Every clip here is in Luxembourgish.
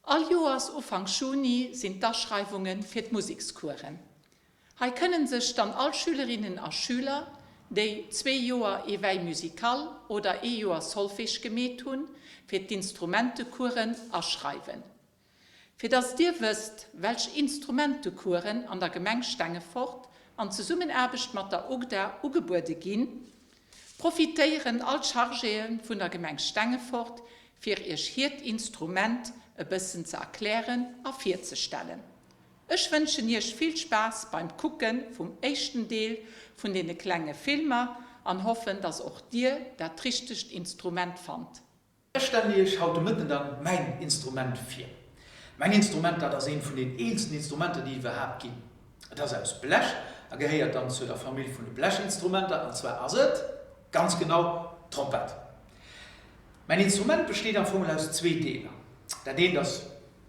All Joers Ufank Juni sinn d'Aschreiwunge fir d'Musekscoursen. Hei kënnen sech dann all Schülerinnen a Schüler, déi zwee Joer Éveil musical oder ee Joer Solfège gemeet hunn, fir d'Instrumentecoursen aschreiwen. Fir dass dir wësst, welch Instrumentecoursen an der Gemeng Stengefort an Zesummenaarbecht mat der UGDA ugebuede ginn, Profitéieren all d'Chargéë vun der Gemeng Stengefort fir iech hiert Instrument e bëssen ze erklären a virzestellen. Ech wënschen iech vill Spaass beim Kucke vum éischten Deel vun deene klenge Filmer an hoffen dass och dir dat richtegt Instrument fannt. Ech stellen Iech haut de Mëtten dann mäin Instrument vir. Mäin Instrument, dat ass eent vun den eelsten Instrumenter, déi et iwwerhaapt ginn. Et ass aus Blech a gehéiert dann zu der Famill vun de Blechinstrumenter, an zwar ass et, ganz genau, d'Trompett. Mäin Instrument besteet am Fong aus zwee Deeler. Dat eent ass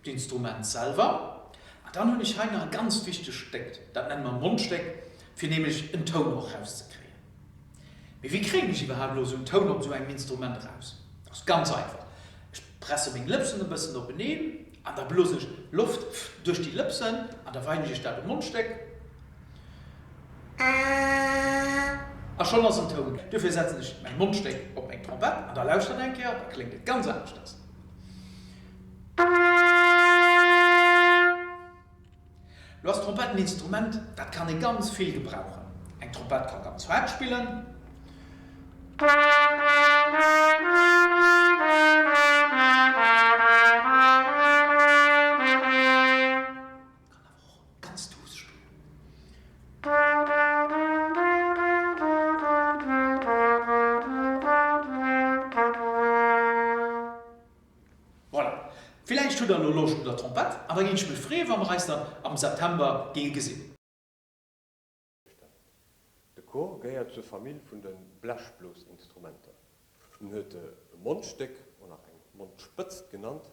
d'Instrument selwer, an dann hunn ech hei nach e ganz wichtegt Stéck, dat nenne mer Mondstéck, fir nämlech en Toun och erauszekréien. Mee wéi kréien ech iwwerhaapt elo esou en Toun op esou engem Instrument eraus? Dat ass ganz einfach, ech presse meng Lëpsen e bëssen openeen an da blose ech Loft duerch déi Lëpsen an da weinen ech dat um Mondstéck a schonn ass en Toun. Duerfir setzen ech mäin Mondstéck op meng Trompett an da lauschtert eng Kéier, da kléngt et ganz aneschters. Lo ass d'Trompett en Instrument, dat kann ee ganz vill gebrauchen. Eng Trompett ka ganz haart spillen. Kann awer och ganz duuss spillen. Voilà, villäicht hutt der elo Loscht un der Trompett an da géing ech mech freeë wa mer eis dann am September géinge gesinn. De Cor gehéiert zur Famill vun de Blechblosinstrumenter. En huet e Mondstéck, oder eng Mondspëtzt genannt,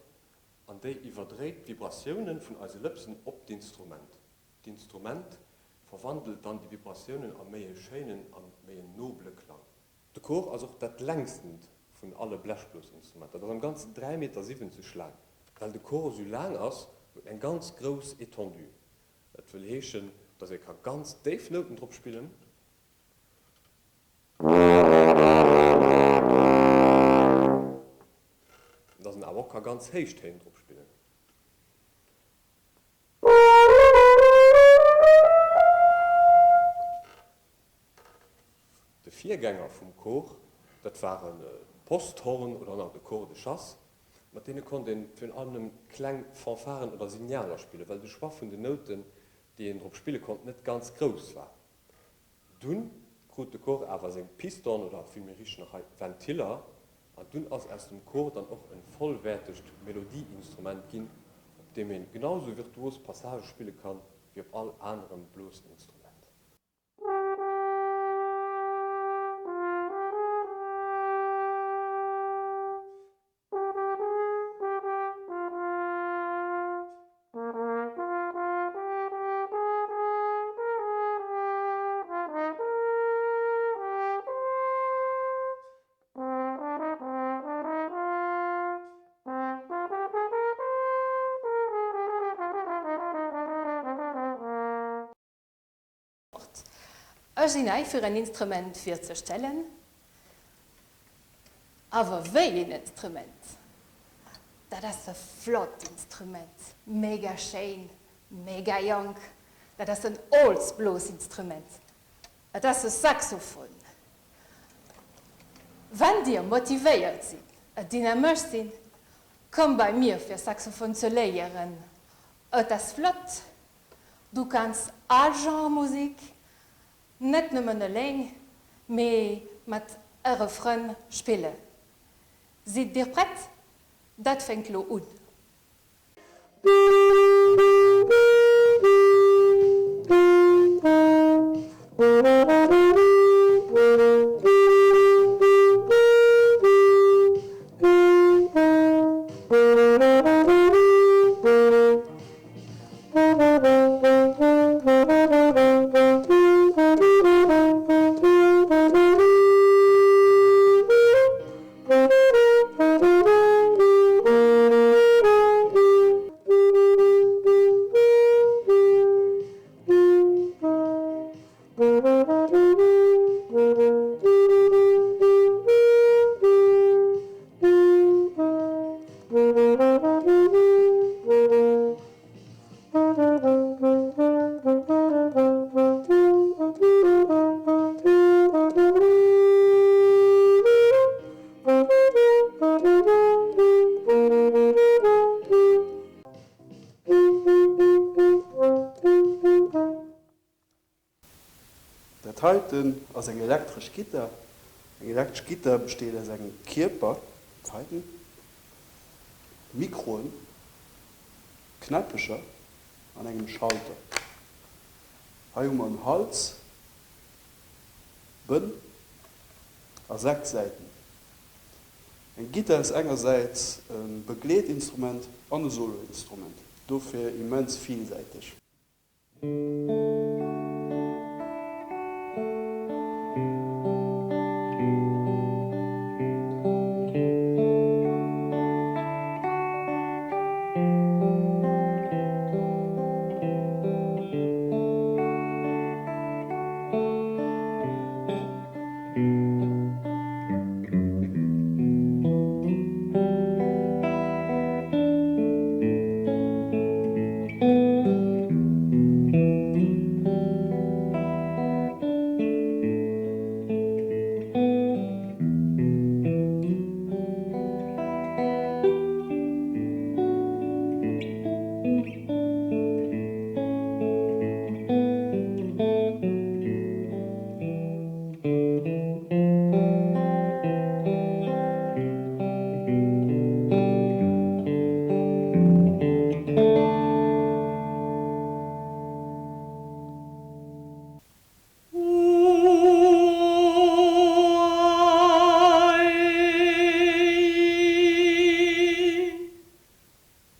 an déi iwwerdréit d'Vibratioune vun eise Lëpsen op d'Instrument. D'Instrument verwandelt dann déi Vibratiounen a méi e schéinen a méi en nobele Klang. De Cor ass och dat längstent vun alle Blechblosinstrumenter. Et ass am Ganzen 3,70 Meter laang. Well de Cor esou laang ass, huet en eng ganz grouss Étendue. Dat wëll heeschen, datt ee ka ganz déif Nouten drop spillen. Datt en awer och ka ganz héich Téin drop spillen. De Virgänger vum Cor, dat waren d'Posthorn oder nach de Cor de chasse. Mat deene konnt een virun allem kleng Fanfaren oder Signaler spillen, well de Choix vun den Nouten, déi een drop spille konnt, net ganz grouss war. Dunn krut de Cor awer seng Piston oder vill méi richteg nach hei Ventiller an dunn ass aus dem Cor dann och e vollwäertegt Melodieinstrument ginn, op deem een genau sou virtuos Passagë spille kann, wéi op all anerem Blosinstrument. Ech sinn hei fir en Instrument virzestellen. Awer wéi een Instrument! Dat ass e flott Instrument, mega schéin, mega jonk. Dat ass en Holzblosinstrument, et ass e Saxophon. Wann dir motivéiert sidd, e dynamesch sinn, komm bei mir fir Saxophon ze léieren. Et ass flott, Du kanns all Genre Musik, net nëmmen eleng, mee mat äre Frënn spillen. Sidd dir prett? Dat fänkt lo un! Dat heiten ass eng elektresch Gittar. Eng elektresch Gittar besteet aus engem Kierper, heiten, Mikroen, Knäppecher an engem Schalter. Hei hu mer en Hals, Bënn a 6 Säiten. Eng Gittar ass engersäits e Begleetinstrument an e Soloinstrument, dofir immens villsäiteg.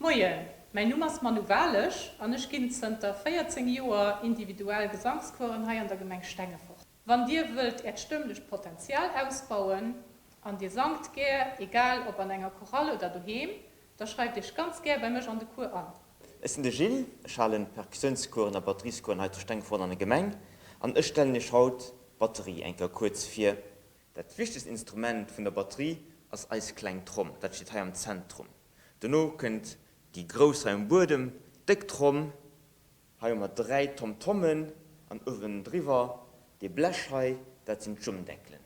Moien, mäin Numm ass Manou Walesch an ech ginn zënter 14 Joer individuell Gesangscoursen hei an der Gemeng Stengefort. Wann dir wëllt äert stëmmlecht Potenzial ausbauen an dir sangt gär, egal ob an enger Chorale oder doheem, da schreift iech ganz gär bei mech an de Cours an. Ech sinn de Gilles, ech halen Perkussiounscoursen a Batteriescoursen hei zu Stengefort an der Gemeng an ech stellen iech haut d'Batterie eng Kéier kuerz vir. Dat wichtegst Instrument vun der Batterie ass eis kleng Tromm, dat steet hei am Zentrum. Dono kënnt déi grouss hei um Buedem, déck Tromm. Hei hu mer 3 Tom-Tommen an uewendriwwer dee Blech hei, dat sinn d'Jummdeckelen.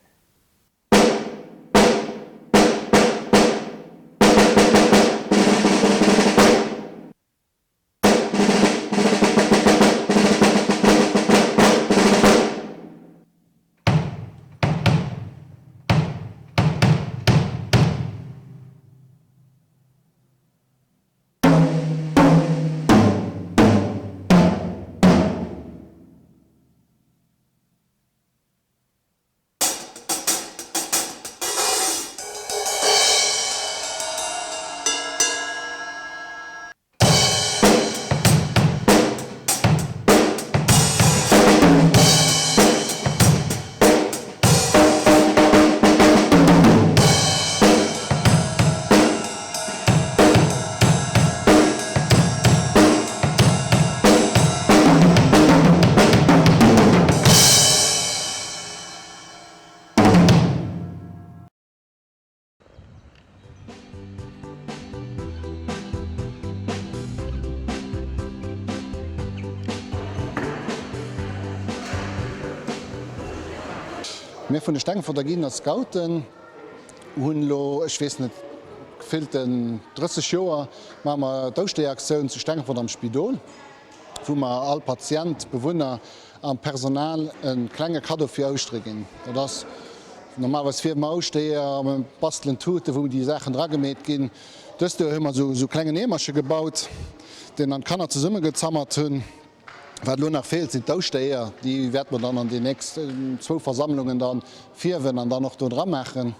Mir vun de Stengefort Giedener Scouten hunn elo, ech weess net, gefillten 30 Joer maache mer d'Ouschtereeraktioun zu Stengefort am Spidol, wou mer all Patient, Bewunner an Personal e klenge Kaddo fir Ouschtere ginn. Dat ass normalerweis fierwe mer Ouschtereeër, mer bastelen Tuten, wou déi Saachen dragemeet ginn. Dëst Joer hu mer esou klengen Eemerche gebaut, deen dann d'Kanner zesummegezammert hunn. Wat elo nach feelt, sinn d'Ouschtereeër. Déi wäerte mer dann an den nächsten zwou Versammlungen dann fierwen an dann och do dra maachen.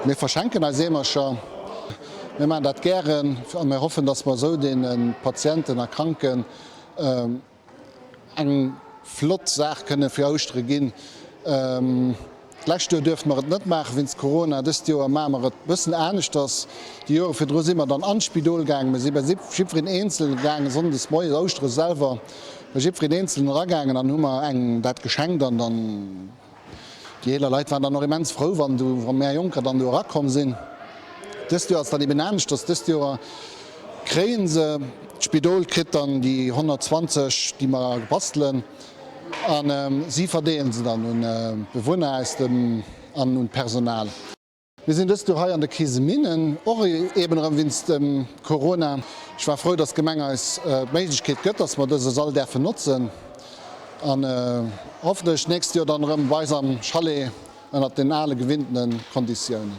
Mir verschenken eis Eemercher. Mir maachen dat gären a mir hoffen, dass mer esou deene Patienten a Kranken eng flott Saach kënne fir Ouschtere ginn. D'lescht Joer duerfte mer et net maachen wéinst Corona. Dëst Joer maache mer et bëssen aneschters. Déi Joere virdru si mer dann an d'Spidol gaangen. Mir si bei jiddwereen eenzel gaangen, sonndes moies, Ouschtere selwer, bei jiddwereen eenzelen eragaangen an hu mer engem dat geschenkt an dann Déi eeler Leit waren dann och immens frou, wann du, wann mär Jonker dann do erakomm sinn. Dëst Joer ass dann eben aneschters. Dëst Joer kréien se, d'Spidol kritt dann déi 120, déi mer bastelen, a si verdeelen se dann un d'Bewunner aus dem an un d'Personal. Mir sinn dëst Joer hei an de Keseminnen, och eben erëm wéinst dem Corona. Ech war frou, dass d'Gemeng eis d'Méiglechkeet gëtt, dass mer dëse Sall däerfen notzen an hoffentlech d'nächst Joer dann erëm bei eis am Chalet ënnert den ale gewinntene Konditiounen.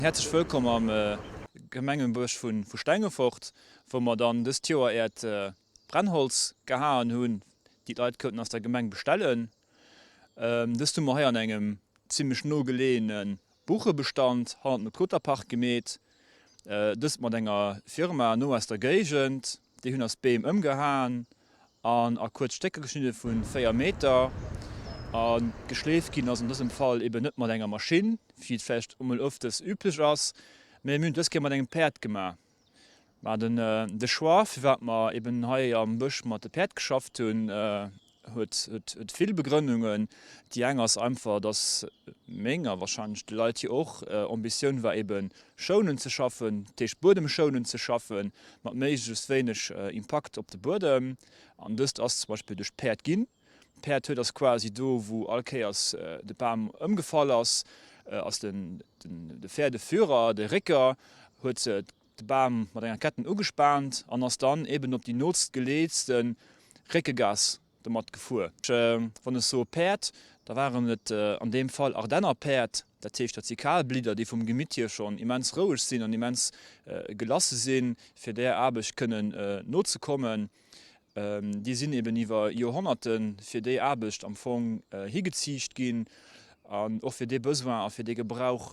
Häerzlech wëllkomm am Gemengebësch vu Stengefort, wou mer dann dëst Joer äert Brennholz gehaen hunn, déi d'Leit konnten aus der Gemeng bestellen. Dëst hu mer hei an engem zimmlech no geleeëne Buchebestand hannert dem Kloterpark gemeet. Dëst mat enger Firma no aus der Géigend. Déi hunn eis Beem ëmgehaen an a kuerz Stécker geschnidde vu 4 Meter. A geschleeft ginn ass an dësem Fall eben net mat enger Maschinn, wéi et vläicht emol ëfters üblech ass, mä mir hunn et dës Kéier mat engem Päerd gemaach. Mä den de Choix, firwat mer eben hei am Bësch mat de Päerd geschafft hunn, huet huet vill Begrënnungen. Déi eng ass einfach, dass meng, a wahrscheinlech de Leit hier och, Ambitioun war eben schounend ze schaffen, dat heescht buedemschounend ze schaffen, mat méiglechst wéineg Impakt op de Buedem. An dëst ass zum Beispill duerch d'Päerd ginn. D'Päerd huet ass quasi do, wou all Kéiers de Bam ëmgefall ass, ass den de Pferdeführer, de Récker, huet de Bam mat enger Ketten ugespaant an ass dann eben op déi nootst geleetste Réckegaass domat gefuer. Wann ech soe Päerd, da waren et an deem Fall Ardenner Päerd, dat heescht dat si Kalblidder, déi vum Gemitt hier schonn immens roueg sinn an immens gelasse sinn, fir där Aarbecht kënnen nozekommen. Déi sinn eben iwwer Joerhonnerte fir déi Aarbecht am Fong higeziicht ginn an och fir dee Besoin a fir dee Gebrauch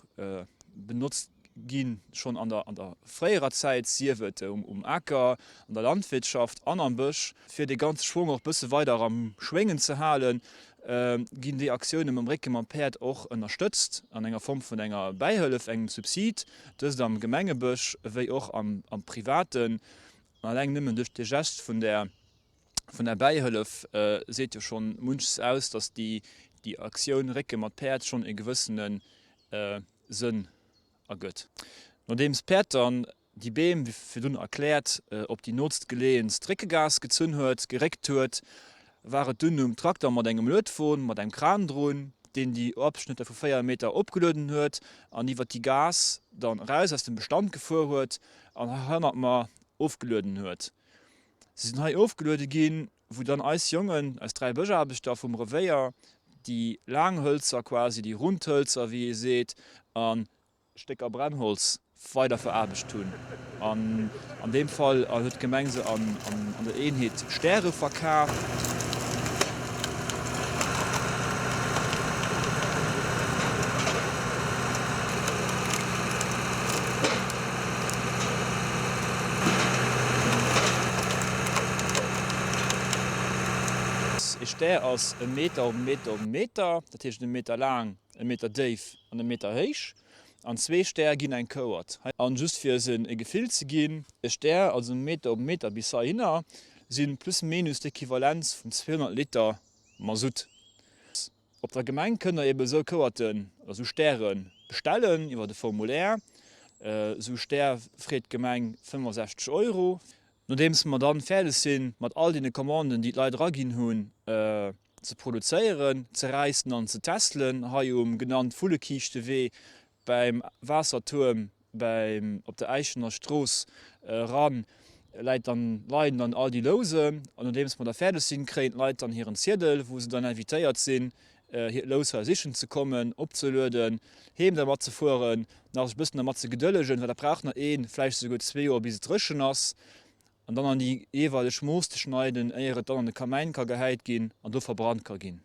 benotzt ginn, schonn an der an der fréierer Zäit, sief et um Aker, an der Landwirtschaft an am Bësch. Fir dee ganze Schwong och bësse weider am Schwéngen ze halen, ginn déi Aktioune mam Récke mam Päerd och ënnerstëtzt an enger Form vun enger Bäihëllef, engem Subsid, dëst am Gemengebësch ewéi och am Privaten. An alleng nëmmen duerch de Gest vun där, vun där Bäihëllef seet jo schonn munches aus, datt déi, déi Aktioun Récke mat Päerd schonn e gewëssene Sënn ergëtt. Nodeems d'Päerd dann déi Beem, wéi virdrun erkläert, op déi nootst geleeënst Réckegaass gezunn huet, geréckt huet, war et dunn um Trakter mat engem Luedwon mat engem Kran drun, deen déi Abschnëtter vu 4 Meter opgelueden huet an iwwer déi Gaass dann eraus aus dem Bestand gefuer huet an hannert mer ofgelueden huet. Se sinn hei ofgeluede ginn, wou dann eis Jongen, eis 3 Bëschaarbechter vum Revéier, déi laang Hëlzer quasi, déi rund Hëlzer, wéi ee seet, a Stécker Brennholz weider veraarbecht hunn. An an deem Fall huet d'Gemeng se an der Eenheet Stäre verkaf. Stär ass e Meter op e Meter op e Meter, dat heescht e Meter laang, e Meter déif an e Meter héich. An zwee Stär ginn eng Kouert. An just fir se e Gefill ze ginn, e Stär, also e Meter op e Meter bis heihinner, si plus minus d'Equivalenz vun 200 Liter Masutt. Op der Gemeng kënnt der eben esou Kouerten oder esou Stäre bestellen iwwer e Formulaire. Esou Stär freet d'Gemeng 65 Euro. Nodeems mer dann fäerdeg sinn mat all deene Commanden déi d'Leit eraginn hunn ze produzéieren, ze räissen an ze testelen hei um genannt Vullekiischtewee bäim Waassertuerm bäim op der Äichener Strooss eran läit dann leien dann all déi Lousen an nodeems mer da fäerdeg sinn kréien d'Leit dann hiren Ziedel wou se dann invitéiert sinn hiert Lous hei sichen ze kommen, opzelueden, heem dermat ze fueren, nach sech e bëssen dermat ze gedëllegen, well dat brauch nach een, vläicht esouguer zwee Joer bis et dréchen ass, an dann an déi jeeweileg Mooss ze schneiden, éier et dann an de Kamäin ka gehäit ginn an do verbrannt ka ginn.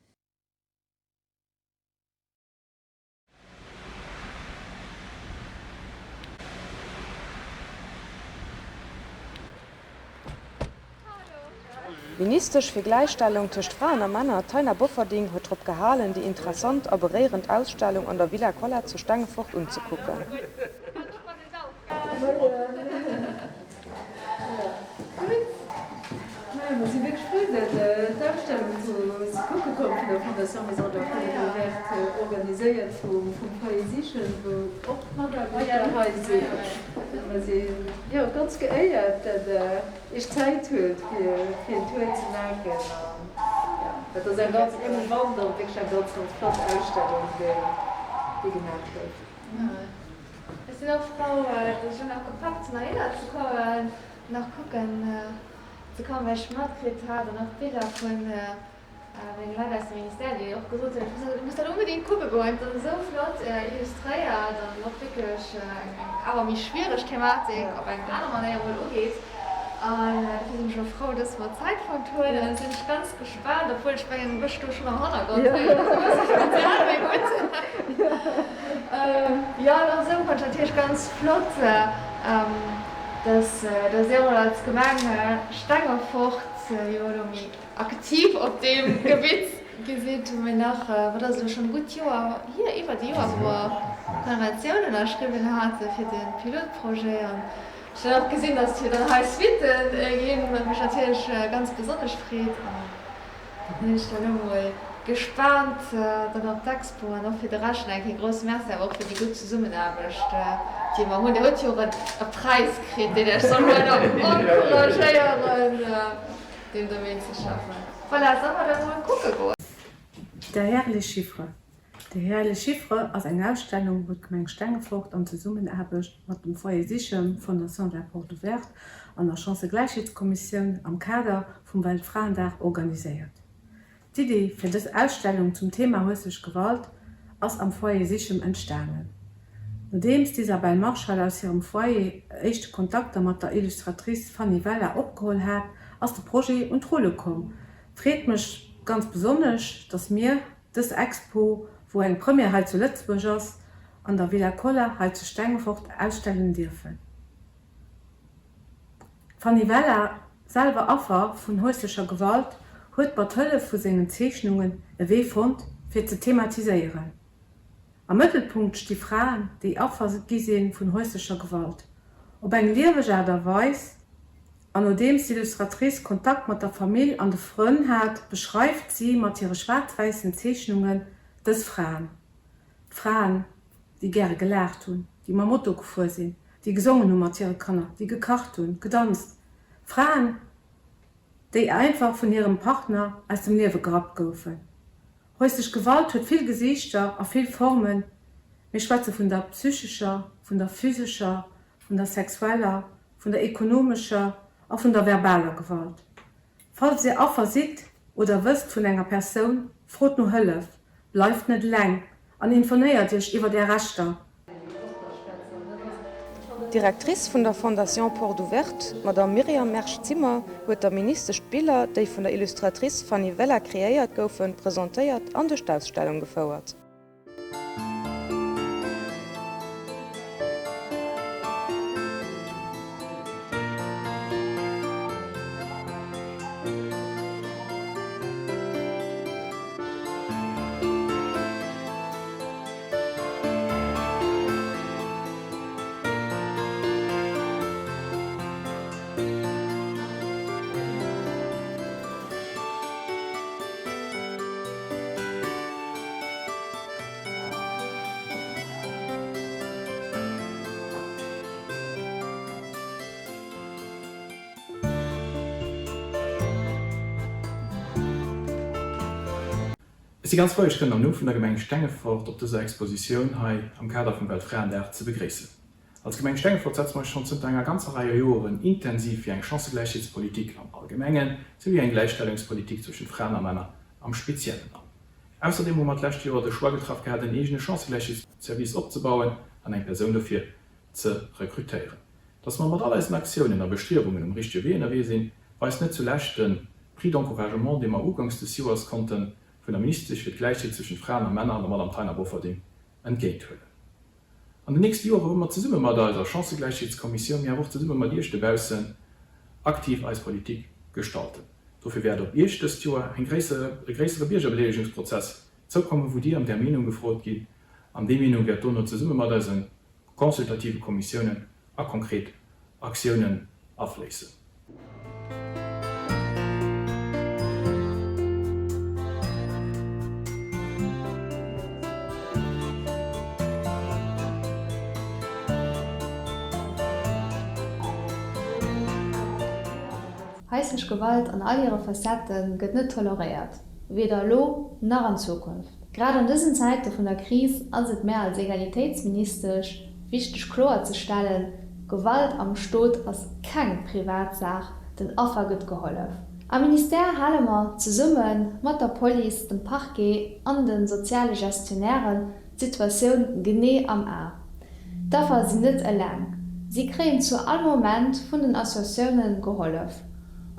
D'Ministesch fir Gläichstellung tëscht Fraen a Männer, Taina Bofferding, huet drop gehalen, déi interessant a beréierend Ausstellung an der Villa Kolla zu Stengefort unzekucken. Mer si wierklech frou, datt d'Ausstellung ze kucke koum vun der Fondation Maison de la Porte Ouverte, organiséiert vum Foyer Sichen, wou och d'Mataarbechter hei sinn. Mer si jo ganz geéiert, datt Der Iech Zäit huelt, fir en Tour ze maachen. An jo, dat ass eng ganz émouvant an wierklech eng ganz, ganz flott Ausstellung, déi gemaach gouf. Ech sinn och frou, datt ech elo nach gepackt hunn heihinner ze kommen, nach kucken ze kommen, well ech matkritt hat an och d'Biller vu menge Leit aus dem Ministère, déi och gesot hunn, ech muss dat onbedéngt kucke goen, et ass esou flott illustréiert an och wierklech eng awer méi schwiereg Thematik op eng aner Manéier emol ugeet. An dofir sinn ech elo frou, dass mer Zäit fonnt hunn. An sinn ech ganz gespaant, obwuel ech mengen, mech do schonn am Hannergrond héieren, ass e bësse speziell, mee gutt. Jo, an och esou fonnt ech natierlech ganz flott, dass dass Dir och als Gemeng Stengefort jo elo méi aktiv op deem Gebitt gi sidd. Hu mir nach, wat ass elo schonn e gutt Joer hier, iwwert e Joer, wou mer d'Konventioun ënnerschriwwen hate fir de Pilotprojet. An Ech hunn och gesinn, dass jo dann hei Suitten ginn, wat mech natierlech ganz besonnesch freet. An da sinn ech dann elo mol gespaant dann op d'Expo an och fir de Rescht nach eng Kéier grousse Merci awer och fir déi gutt Zesummenaarbecht, déi mer hunn. Dir hutt jo och e Präis kritt, deen Iech soll weider encouragéieren, deem Domaine ze schaffen. Voilà, solle mer da mol kucke goen? Derrière les chiffres Derrière les chiffres ass eng Ausstellung, wou d'Gemeng Stengefort an Zesummenaarbecht mat dem Foyer Sichem, Fondation de la Porte Ouverte an der Chancëgläichheetskommissioun am Kader vum Weltfraendag organiséiert. D'Idee fir dës Ausstellung zum Thema huestlech Gewalt ass am Foyer Sichem entstanen. Nodeems d'Isabelle Marschall aus hirem Foyer éischte Kontakter mat der Illustratrice Fanny Vella opgeholl hat, ass de Projet un d'Rulle komm. Freet mech ganz besonnesch, dass mir Dës Expo, wou eng Première hei zu Lëtzebuerg ass, an der Villa Koller hei zu Stengefort ausstellen dierfen. D'Fanny Vella, selwer Affer vun häuslecher Gewalt, huet mat Hëllef vu sengen Zeechnungen e Wee fonnt, fir ze thematiséieren. Am Mëttelpunkt sti Fraen, déi Affer gi si vun häuslecher Gewalt. Op eng lieweg Aart a Weis An nodeems d'Illustratrice Kontakt mat der Famill an de Frënn hat, beschreift si mat hire schwaarz-wäissen Zeechnungen dës Fraen. D'Fraen, déi gäre gelaacht hunn, déi mam Moto gefuer sinn, déi gesongen hu mat hire Kanner, déi gekacht hunn, gedanzt. Fraen, déi einfach vun hirem Partner aus dem Liewe gerappt goufen. Häuslech Gewalt huet vill Gesiichter a vill Formen. Mir schwätze vun der psychescher, vun der physescher, vun der sexueller, vun der ekonomescher a vun der verbaler Gewalt. Falls Dir Affer sidd oder wësst vun enger Persoun, frot no Hëllef, bleift net eleng an infornéiert Iech iwwert Är Rechter. D'Directrice vun der Fondation Porte Ouverte, d'Madame Myriam Mersch-Zimmer, huet der Ministesch d'Biller, déi vun der Illustratrice Fanny Vella kreéiert goufen, presentéiert an duerch d'Ausstellung gefouert. Ech si ganz frou Iech kënnen am Numm vun der Gemeng Stengefort op dëser Expositioun hei am Kader vum Weltfraendag ze begréissen. Als Gemeng Stengefort setze mer eis schonn zënter enger ganzer Rei Joeren intensiv fir eng Chancëgläichheetspolitik am Allgemengen, souwéi eng Gläichstellungspolitik zwëschent Fraen a Männer am Speziellen an. Ausserdeem hu mer d'lescht Joer de Choix getraff gehat en eegene Chancëgläichheetsservice opzebauen an eng Persoun dofir ze rekrutéieren. Dass mer mat all eisen Aktiounen a Bestriewungen um richtege Wee ënnerwee sinn, weist net zulescht de Prix d'encouragement, dee mer uganks des Joers konnte vun der Ministesch fir d'Gläichheet zwëschent Fraen a Männer, der Madame Taina Bofferding, entgéinthuelen. An den nächste Jore wëlle mer zesumme mat eiser Chancëgläichheetskommissioun, mee awer och zesumme mat Iech dobaussen aktiv eis Politik gestalten. Dofir wäert op Iech dëst Joer eng gréisser, e gréissere Biergerbedeelegungsprozess zoukommen, wou Dir ëm Är Meenung gefrot ginn, an déi Meenung wäert dono zesumme mat eise consultative Kommissiounen a konkret Aktiounen afléissen. Haislech Gewalt an all hire Facettë gëtt net toleréiert, weder elo nach an Zukunft. Grad an dësen Zäite vun der Kris ass et mär als Egalitéitsministesch wichteg kloer ze stellen, Gewalt am Stot ass keng Privatsaach, den Affer gëtt gehollef. Am Ministère hale mer zesumme mat der Police, dem Parquet an de soziale Gestionnairen d'Situatioun genee am A. D'Affer sinn net eleng, si kréien zu all Moment vun den Associatioune gehollef.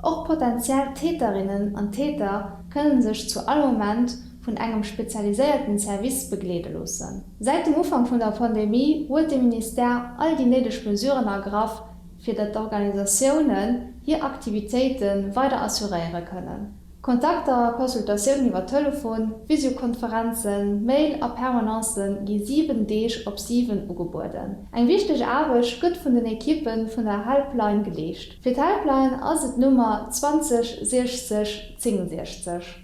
Och potentiell Täterinnen an Täter kënnen sech zu all Moment vun engem spezialiséierten Service begleede loossen. Säit dem Ufank vun der Pandemie huet de Ministère all déi néideg Mesuren ergraff, fir datt d'Organisatiounen hir Aktivitéite weider assuréiere kënnen. Kontakter a Consultatiounen iwwer Telefon, Visiokonferenzen, Mail a Permanencen gi 7 Deeg op 7 ugebueden. Eng wichteg Aarbecht gëtt vun den Ekippe vun der Helpline geleescht. Fir d'Helpline ass et d'Nummer 20 60 10 60.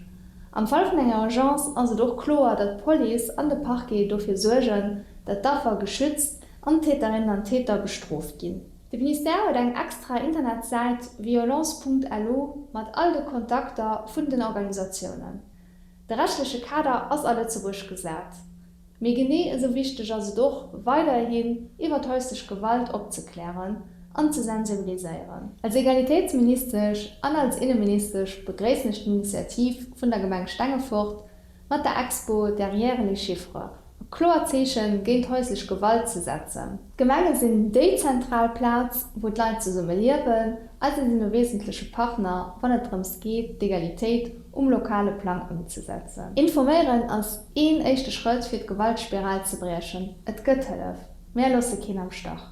Am Fall vun enger Urgence ass et och kloer, datt d'Police an de Parquet dofir suergen, datt d'Affer geschützt an d'Täterinnen an Täter bestrooft ginn. De Ministère huet eng extra Internetsäit violence.lu mat all de Kontakter vun den Organisatiounen. De rechtleche Kader ass a Lëtzebuerg gesat. Mee genee esou wichteg ass et och, weiderhin iwwer häuslech Gewalt opzeklären an ze sensibiliséieren. Als Egalitéitsministesch an als Inneministesch begréissen ech d'Initiativ vun der Gemeng Stengefort, mat der Expo Derrière les chiffres e kloert Zeechen géint häuslech Gewalt ze setzen. D'Gemenge sinn déi zentral Plaz, wou d'Leit zesumme liewen a si sinn e wesentleche Partner, wann et drëms geet, d'Egalitéit um lokale Plang ëmzesetzen. Informéieren ass een éischte Schrëtt, fir d'Gewaltspiral ze briechen. Et gëtt Hëllef. Mär loosse keen am Stach.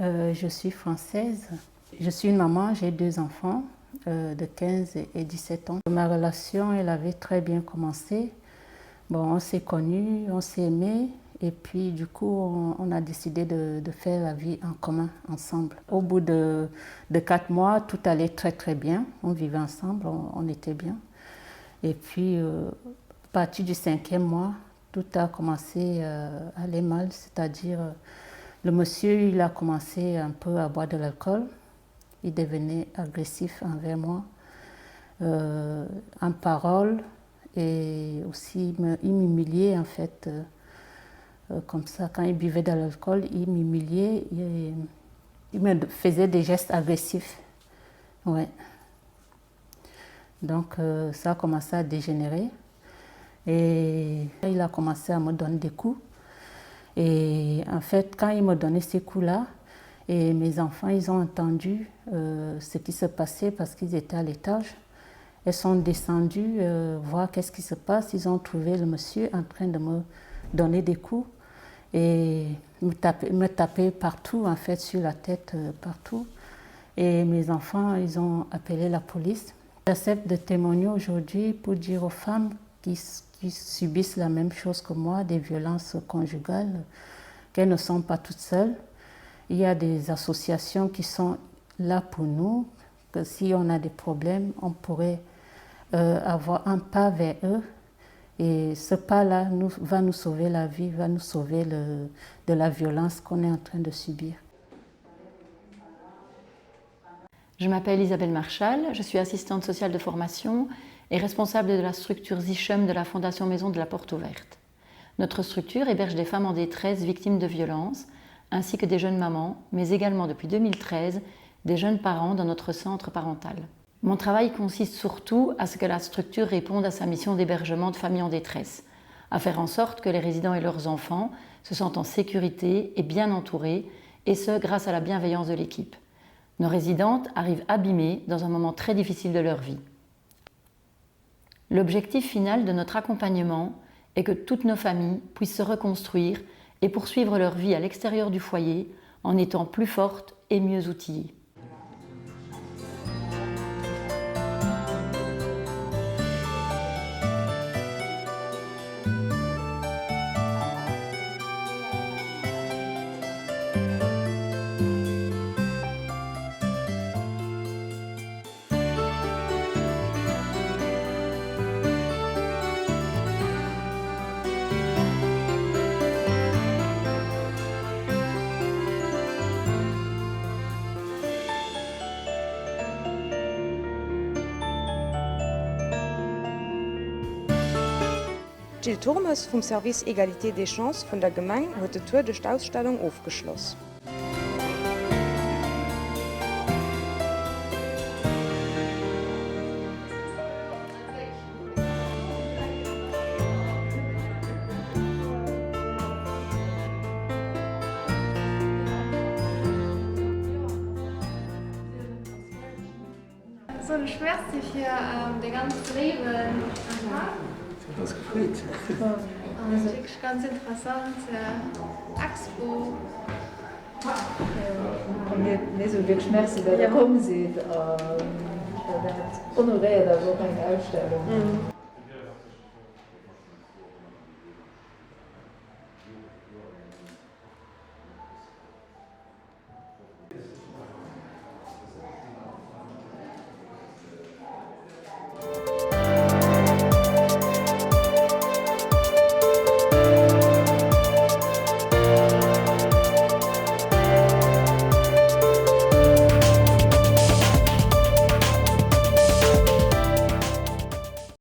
Euh, je suis française. Je suis une maman, j'ai deux enfants euh, de 15 et 17 ans. Ma relation, elle avait très bien commencé. Bon, on s'est connus, on s'est aimé et puis du coup, on, on a décidé de, de faire la vie en commun ensemble. Au bout de, de quatre mois, tout allait très très bien. On vivait ensemble, on, on était bien. Et puis, euh, à partir du cinquième mois, tout a commencé euh, à aller mal, c'est-à-dire euh, le monsieur, il a commencé un peu à boire de l'alcool. Il devenait agressif envers moi, euh, en parole et aussi il m'humiliait en fait. Euh, euh, comme ça, quand il buvait de l'alcool, il m'humiliait, il, il me faisait des gestes agressifs. Ouais. Donc euh, ça a commencé à dégénérer. Et il a commencé à me donner des coups. Et en fait, quand il me donnait ces coups-là, et mes enfants, ils ont entendu euh, ce qui se passait parce qu'ils étaient à l'étage. Elles sont descendues euh, voir qu'est-ce qui se passe. Ils ont trouvé le monsieur en train de me donner des coups et me taper, me taper partout, en fait, sur la tête, euh, partout. Et mes enfants, ils ont appelé la police. J'accepte de témoigner aujourd'hui pour dire aux femmes qui, qui subissent la même chose que moi, des violences conjugales, qu'elles ne sont pas toutes seules. Il y a des associations qui sont là pour nous, que si on a des problèmes, on pourrait euh, avoir un pas vers eux. Et ce pas-là nous, va nous sauver la vie, va nous sauver le, de la violence qu'on est en train de subir. Je m'appelle Isabelle Marchal, je suis assistante sociale de formation et responsable de la structure Zichem de la Fondation Maison de la Porte Ouverte. Notre structure héberge des femmes en détresse victimes de violences, ainsi que des jeunes mamans, mais également depuis 2013 des jeunes parents dans notre centre parental. Mon travail consiste surtout à ce que la structure réponde à sa mission d'hébergement de familles en détresse, à faire en sorte que les résidents et leurs enfants se sentent en sécurité et bien entourés, et ce grâce à la bienveillance de l'équipe. Nos résidentes arrivent abîmées dans un moment très difficile de leur vie. L'objectif final de notre accompagnement est que toutes nos familles puissent se reconstruire et poursuivre leur vie à l'extérieur du foyer en étant plus fortes et mieux outillées. D'Jill Turmes vum Service Égalité des chances vun der Gemeng huet de Tour duerch d'Ausstellung ofgeschloss. Soen ech Merci fir dee ganz léiwen Empfang. Et ass gefreet. An eng wierklech ganz interessant Expo. A mir soe wierklech Merci, datt Der komm sidd. Well dat honoréiert eis och eng Ausstellung.